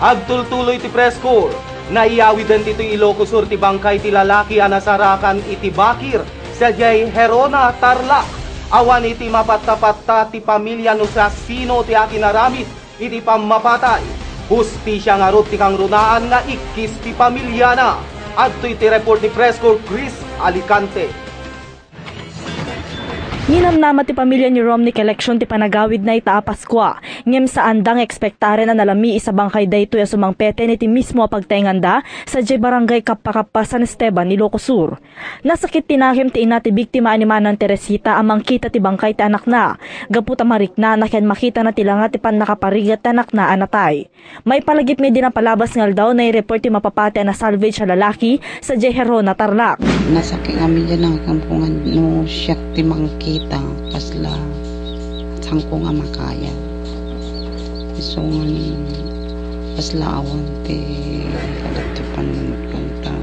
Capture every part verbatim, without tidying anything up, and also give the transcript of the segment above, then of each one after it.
Agtultuloy ti press corps. Naiyawiden ditoy Ilocos Sur ti bangkay ti lalaki a nasarakan iti bakir sadiay Gerona, Tarlac. Awan iti mapattapatta ti pamilia no siasino ti akinaramid iti pammapatay. Hustisia ngarud ti kangrunaan nga ikkis ti pamiliana. Adtoy ti report ni Press Corps Chris Alicante. Ninamnama ti pamilia ni Romnick Eleccion ti panagawidna ita a Paskua, ngem saanda nga ekspektaren a nalamiis a bangkay daytoy a sumangpeten iti mismo a pagtaenganda sadiay Barangay Kappa-Kappa, San Esteban, Ilocos Sur. Nasakit ti nakem ti ina ti biktima a ni Manang Teresita a mangkita ti bangkay ti anakna, gapu ta mariknana ken makitana ti langa ti pannakaparigat ti anakna a natay. Maipalagip nga idi napalabas nga aldaw, naireport ti mapapati a nasalvage a lalaki sadiay Gerona, Tarlac. Nasakit nga amin diay nakemko nga no siak ti mangkita, kasla, saanko nga makayat. Isu nga kasla awan ti, adat ti panunot ko ta,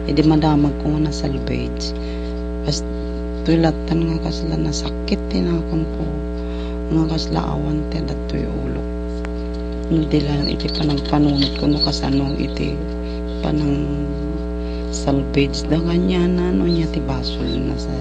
idi madamagko nga nasalvage. Kas, toy lattan nga kasla nasakit ti nakemko, nga kasla awan ti adat toy ulok. No di la iti panagpanunot ko, no kasano iti panang salvage da kaniana, no ania ti basolna sa.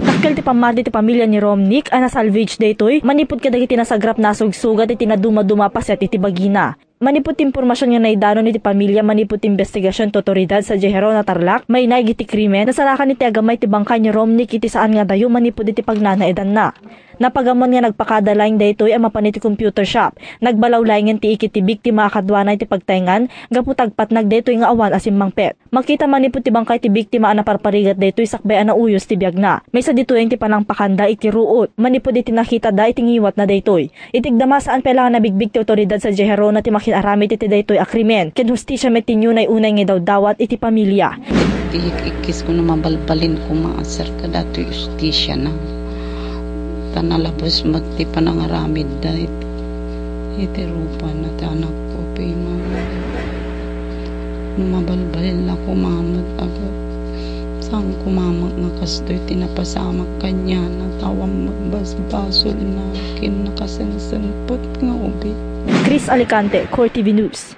Dakkel ti pammati ti pamilia ni Romnick a nasalvage daytoy manipud kadagiti nasagrapna a sugsugat iti nadumaduma a paset iti bagina. Manipud ti impormasion nga naidanon iti pamilia manipud ti imbestigasion ti otoridad sadiay Gerona, Tarlac, mainaig iti krimen, nasarakan iti agamay ti bangkay ni Romnick iti saan nga adayo manipud iti pagnanaedanna. Napagammoan nga nagpakada laeng daytoy a mapan iti computer shop. Nagbalaw laengen ti ikit ti biktima a kaduana iti pagtaengan gapu ta agpatnag daytoy nga awan a simmangpet. Makita manipud ti bangkay ti biktima a naparparigat daytoy sakbay a nauyos ti biagna. Maysa ditoyen ti panangpakanda iti ruot manipud iti nakitada iti ngiwatna daytoy. Iti agdama, saan pay la nga nabigbig ti otoridad sadiay Gerona ti makin-aramid iti daytoy a krimen, ken hustisia met ti unay-unay nga idawdawat iti pamilia. Ti ik-ikkis ko no mabalbalin koma aserka datoy hustisia na. Ta nalabes met ti panangaramidda it-, iti rupa na ti anakko, Pima. No mabalbalin la koma met, apo, saan koma met nga kastoy ti napasamak kaniana, ta awan met basbasolna ken nakasensenpet nga ubing. Chris Alicante, Core T V News.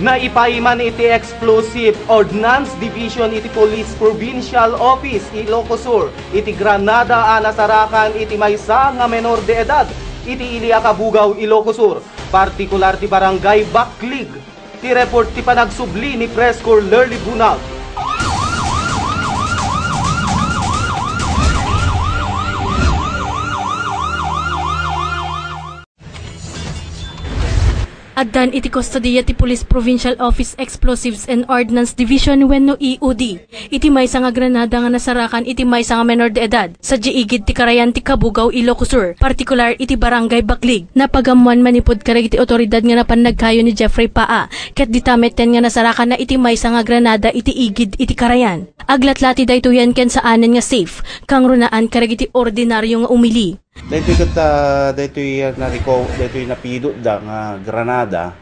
Naipaiman iti Explosive Ordnance Division iti Police Provincial Office, Ilocos Sur, iti granada a nasarakan iti maysa nga menor de edad iti ili a Cabugao, Ilocos Sur, partikular ti Barangay Baclig. Ti report ti panagsubli ni Press Corps Lurly Bunag. Addan iti kustodiya ti Police Provincial Office Explosives and Ordnance Division wenno E O D iti maysa nga granada nga nasarakan iti maysa nga menor de edad sadiay igid ti karayan ti Cabugao, Ilocos Sur, partikular iti Barangay Baclig. Napagammoan manipud kadagiti otoridad nga napan nagkayo ni Jeffrey Paa, ket dita metten nga nasarakanna iti maysa nga granada iti igid iti karayan. Aglatlati daytoyen ken saanen nga safe, kangrunaan kadagiti ordinario nga umili. Daytoy ket, ah, daytoy, ah, nariko-, daytoy napidotda nga granada.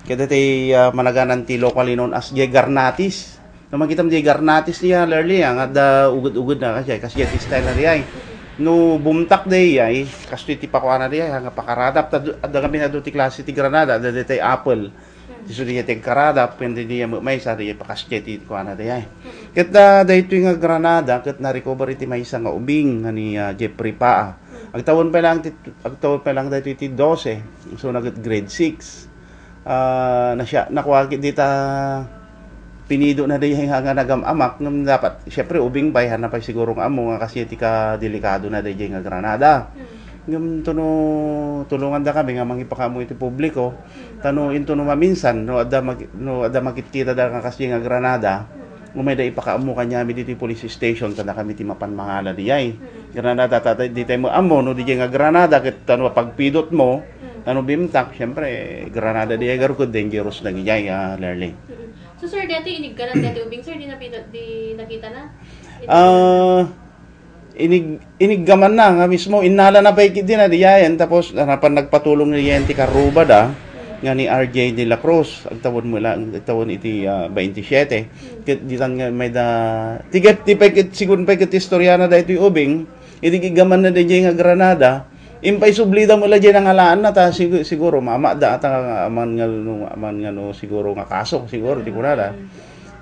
Ket daytoy, ah, managanan ti locally known as diay garnatis. No, makitam diay garnatis diay, ah, Lurly, ah, nga adda uged-ugedna, kasdiay, kasdiay ti style na diay. No bumtak diay, kastoy ti pakuana diay, ah, nga pakaradap. Ta-, adda ngamin adu ti klase ti granada, adda daytoy apple. Ti isu diay ti agkaradap, ken diay met maysa, diay pakasdiay ti kuana diay. Ket, ah, daytoy nga granada, ket na-recover iti maysa nga ubing nga ni, ah, Jeffrey Paa. Agtawen pay lang ti, agtawen pay lang daytoy ti dose, isu na ket grade six. Ah, nasya-, nakua ket dita pinidotna diay nga, nga nagam-amak, ngem dapat, siyempre, ubing pay, haanna pay siguro nga ammo nga kasdiay ti kadelikadona diay nga granada. Ngem tuno, tulongandakami nga mangipakaammo iti publiko, ta no intono maminsan, no adda mag-, no adda makitkitada nga kasdiay nga granada, umayda ipakaammo kaniami ditoy police station, ta dakami ti mapan mangala diay. Granada, ta, ta, di tayo maammo, no, diay nga granada, ket ta no pagpidotmo, ta no bimtak, siyempre, granada diay, garud ket dangerous na diay, ah, Lurly. So, sir, dati inigganan dati ubing, sir, di napita, di nakitana? Ah, inig-, iniggamanna nga mismo, innalana pay ket dina diay, tapos, napan nagpatulong diay ti karrubada, nga ni R J de la Cruz, agtawen met lang, agtawen iti, ah, baintisiete. Ket ditan nga mayda, ti ket, ti pay ket, sigun pay ket istoriana daytoy ubing, idi iggamanna diay nga granada, Impaisubli da met la diay nangalaanna, ta sig-, siguro, mamatda ata nga aman nga no, aman nga no, siguro nga kaso, siguro, ti kunada.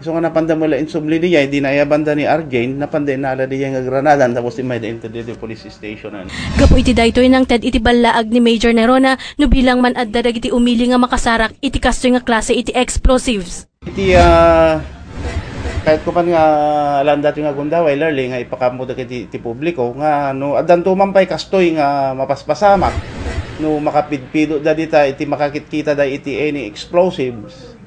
Isu nga napanda met la insubli diay, dinayabanda ni Arjane, napanda inala diay nga granada, tapos imayda inted diay police station. Gapu iti daytoy, nangted iti ballaag ni Major Nerona no bilang man adda dagiti umili nga makasarak iti kastoy nga klase iti explosives. Iti, ah, kayatko man nga alandato nga gundaway, Lurly, nga ipakaammo dagiti ti publiko nga no addanto man pay kastoy nga mapaspasamak, no makapidpidotda dita iti makakitkitada iti any explosives,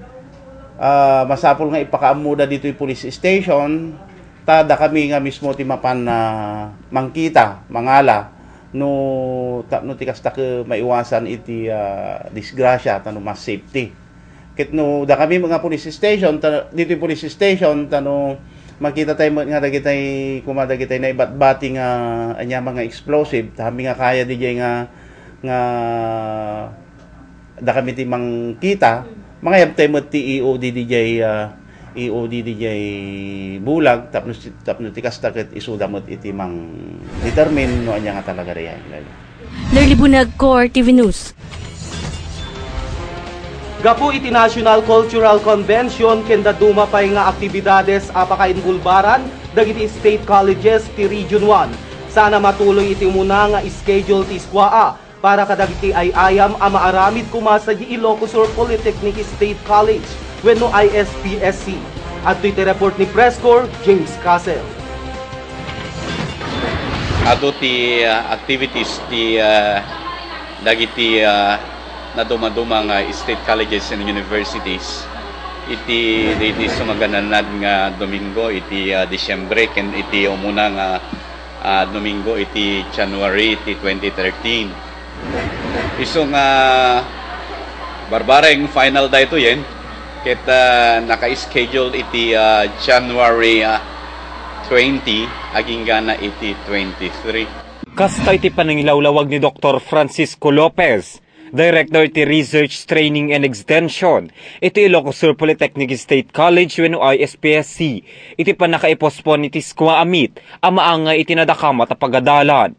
ah, masapul nga ipakaammoda ditoy police station, ta dakami nga mismo ti mapan, ah, mangkita, mangala, no tapno ti kasta ket maiwasan iti, ah, disgrasya, ta no mas safety. Ket no dakami nga police station, ta, ditoy police station, ta no makita tayo met nga dagitay, kuma dagitay naibatbati nga aniaman nga explosive, ta amin nga kaya diay nga, nga dakami ti mangkita, mangayab tayo met ti E O D diay, ah, E O D diay bulag, tapno, tapno ti kasta ket isuda met iti mang-determine no ania nga talaga diay. Lurly Bunag, Core T V News. Gapu iti National Cultural Convention ken dadduma pay nga aktibidades a pakainbulbaran dagiti state colleges ti Region one, sana matuloy iti umuna nga schedule ti SCUAA para kadagiti ay-ayam a maaramid kuma sadiay Ilocos Sur Polytechnic State College wenno I S P S C. Adtoy ti report ni Press Corps James Castle. Adu ti, ah, activities ti, ah, dagiti, ah, nadumaduma nga state colleges and universities iti, iti sumagananad nga Domingo iti, ah, Disyembre ken iti umuna nga, ah, Domingo iti January iti twenty thirteen. Isu nga barbareng final daytoyen ket, ah, naka-schedule iti, ah, January, ah, twenty agingga na iti twenty-three. Kasta iti panangilawlawag ni Doktor Francisco Lopez, Director iti Research, Training and Extension iti Ilocos Sur Polytechnic State College wenno I S P S C, iti pannakaipospon iti SCUAA meet a maangay iti nadakamat a pagadalan.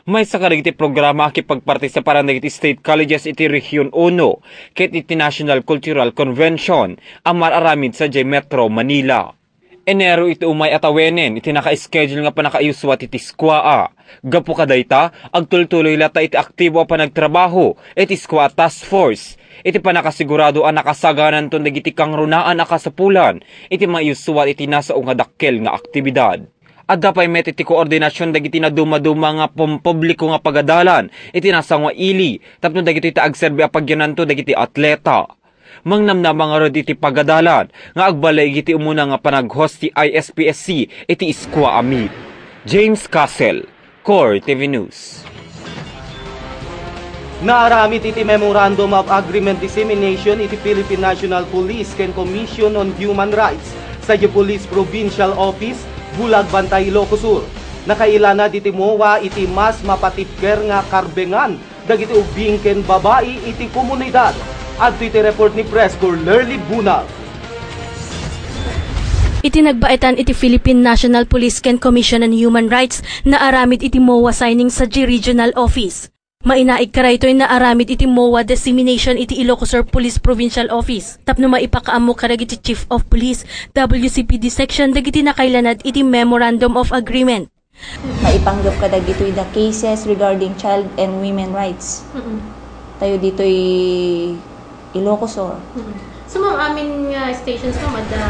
Maysa kadagiti programa a kipagpartisiparan dagiti state colleges iti Region uno ket iti National Cultural Convention a mar-aramid sadiay Metro Manila. Enero iti umay a tawenen iti naka-schedule nga pannakaayuswa iti SCUAA. Gapu kadayta, agtultuloy latta iti aktibo a panagtrabaho iti SCUAA Task Force iti pannakasigurado a nakasagananton dagiti kangrunaan a kasapulan iti maayuswa iti nasao nga dakkel nga aktibidad. Adda pay met iti koordinasion dagiti nadumaduma nga pampubliko nga pagadalan iti nasa nga ili tapno dagitoy ta agserbi a pagyonanto dagiti atleta. Mangnamnama ngarud iti pagadalan nga agbalay iti umuna nga panag-host ti I S P S C iti SCUAA meet. James Castle, Core T V News. Naaramid iti Memorandum of Agreement dissemination iti Philippine National Police ken Commission on Human Rights sadiay Police Provincial Office, Bulag, Bantay, Ilocos Sur. Nakailana diti MOA iti mas mapatibker nga karbengan dagiti ubbing ken babai iti komunidad. Adtoy ti report ni Press Corps Lurly Bunag. Iti nagbaetan iti Philippine National Police ken Commission on Human Rights, naaramid iti MOA signing sadiay regional office. Mainaig kadaytoy naaramid iti MOA dissemination iti Ilocos Sur Police Provincial Office tapno maipakaammo kadagiti Chief of Police, W C P D Section dagiti nakailanad iti Memorandum of Agreement. Maipanggep kadagitoy da cases regarding child and women rights. Mm-mm. Tayo ditoy Ilocos Sur. Mm-mm. So, ma'am, amin nga stations, ma'am, adda,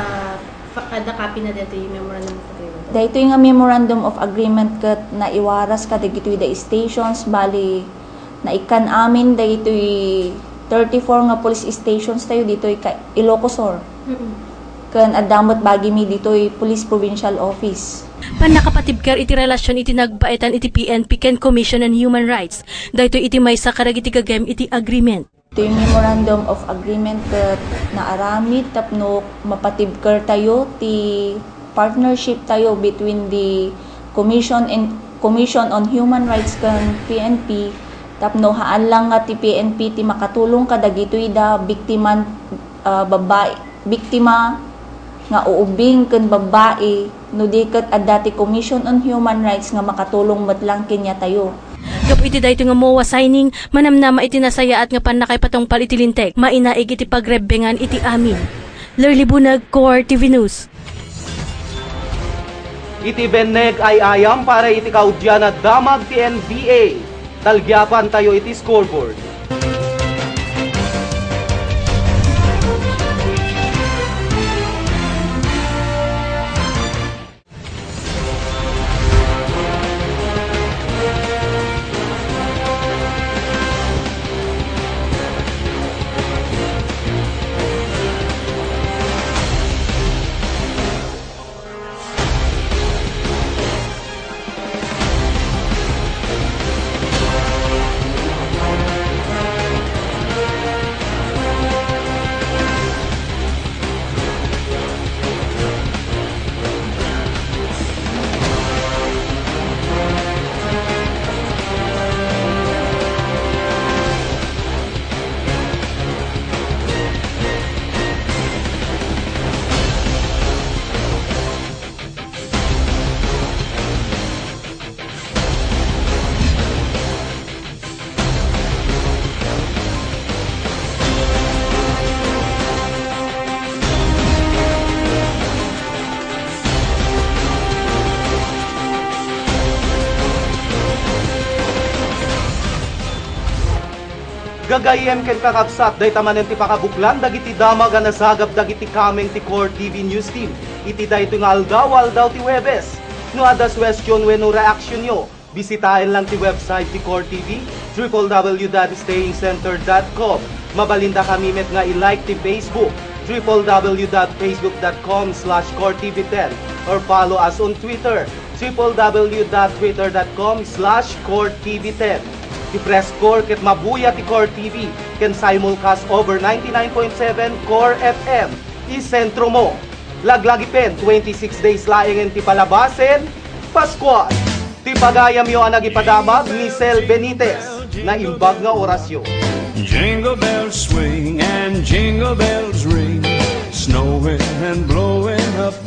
adda copy na ditoy memorandum of agreement? Daytoy nga memorandum of agreement ket naiwaras kadagitoy da stations, bali, naikkan amin dagitoy thirty-four nga police stations tayo ditoy ka-, Ilocos Sur. Mm-mm. Ken adda met bagimi ditoy Police Provincial Office. Pannakapatibker iti relasyon iti nagbaetan iti P N P ken Commission on Human Rights. Daytoy iti maysa kadagiti gagem iti agreement. Iti Memorandum of Agreement ket naaramid tapno mapatibker tayo ti partnership tayo between the Commission and, Commission on Human Rights ken P N P tapno haan lang nga ti P N P ti makatulong kadagitoy da biktiman, ah, babbai, biktima nga uubing ken babbai, no di ket adda ti Commission on Human Rights nga makatulong met lang kaniatayo. Gapu iti daytoy nga MOA signing, manamnama iti nasayaat nga pannakaipatungpal iti Linteg, mainaig iti pagrebbengan iti amin. Lurly Bunag, Core T V News. Iti benneg ay ayam para iti kaudian a damag ti N B A. Talgiapantayo iti scoreboard. Gagayyem ken kakabsat, dayta manen ti pakabuklan dagiti damag a nasagap dagiti kameng ti Core T V News Team iti daytoy nga aldaw, aldaw ti Huwebes. No adda suwestion wenno reaksionyo, bisitaen lang ti website ti Core T V, triple W dot staying center dot com. Mabalinda kami met nga i-like ti Facebook, triple W dot facebook dot com slash core T V ten, or follow us on Twitter, triple W dot twitter dot com slash core T V ten. Ti Press Corps ket mabuya ti Core T V ken simulcast over ninety-nine point seven Core F M. Isentro mo. Laglagipen, twenty-six days laengen ti palabasen, Pascual. Ti pagayamyo a nagipadamag ni Sel Benitez. Naimbag nga orasyo. Jingle bells swing and jingle bells ring, snowing and blowing up